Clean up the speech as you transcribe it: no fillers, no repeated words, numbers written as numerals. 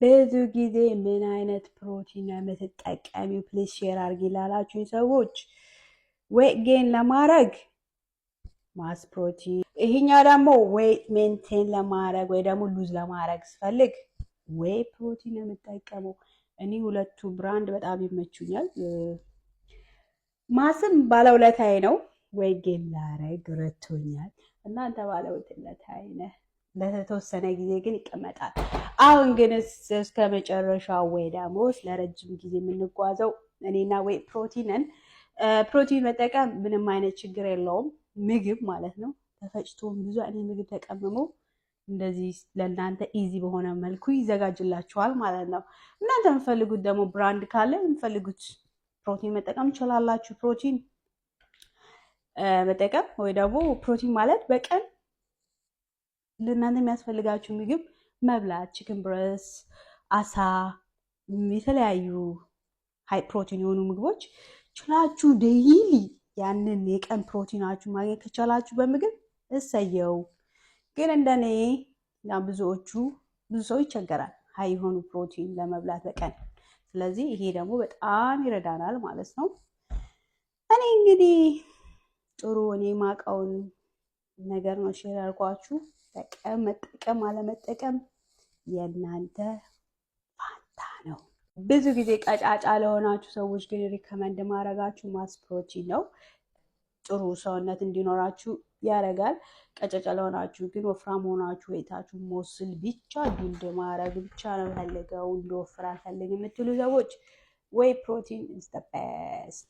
ብዙ ጊዜ ምን አይነት ፕሮቲን ነው የምትጠቀሚው? Please share አድርጊ ላላችሁኝ ሰዎች weight gain ለማድረግ Mass Protein፣ ይሄኛው ደግሞ weight maintain ለማድረግ ወይ ደግሞ lose ለማድረግ ስፈልግ whey protein ነው የምጠቀመው። እኔ ሁለቱ brand በጣም ይመቹኛል። Mass ም ባለውለታዬ ነው። Weight gain ላረግ ረድቶኛል። እናንተ ባለውለታዬ ነህ። ለተወሰነ ጊዜ ግን ይቀመጣል። አሁን ግን እስከ መጨረሻው ወይ ደግሞ ለረጅም ጊዜ የምንጓዘው እኔና whey protein ን። ፕሮቲን መጠቀም ምንም አይነት ችግር የለውም። ምግብ ማለት ነው፣ ተፈጭቶ ብዙ አይነት ምግብ ተቀምሞ እንደዚህ ለእናንተ easy በሆነ መልኩ ይዘጋጅላችኋል ማለት ነው። እናንተ የምትፈልጉት ደግሞ brand ካለ የምትፈልጉት ፕሮቲን መጠቀም ትችላላችሁ። ፕሮቲን መጠቀም ወይ ደግሞ ፕሮቲን ማለት በቀን ለእናንተ የሚያስፈልጋችሁ ምግብ መብላት፣ chicken breast፣ አሳ፣ የተለያዩ high protein የሆኑ ምግቦች ችላችሁ daily ያንን የቀን ፕሮቲናችሁ ማግኘት ከቻላችሁ በምግብ እሰየው። ግን እንደኔ ብዙዎቹ ብዙ ሰው ይቸገራል high የሆኑ ፕሮቲን ለመብላት በቀን። ስለዚህ ይሄ ደግሞ በጣም ይረዳናል ማለት ነው። እኔ እንግዲህ ጥሩ እኔ ማቀውን ነገር ነው share ያልኳችሁ። ጠቀም መጠቀም አለመጠቀም የእናንተ ፋንታ ነው። ብዙ ጊዜ ቀጫጫ ለሆናችሁ ሰዎች ግን recommend ማድረጋችሁ Mass Protein ነው። ጥሩ ሰውነት እንዲኖራችሁ ያደርጋል። ቀጫጫ ለሆናችሁ ግን ወፍራም ሆናችሁ weight ኣችሁ muscle ብቻ build ማድረግ ብቻ ነው ፈልገው፣ እንድወፍር አልፈልግም የምትሉ ሰዎች whey protein is the best።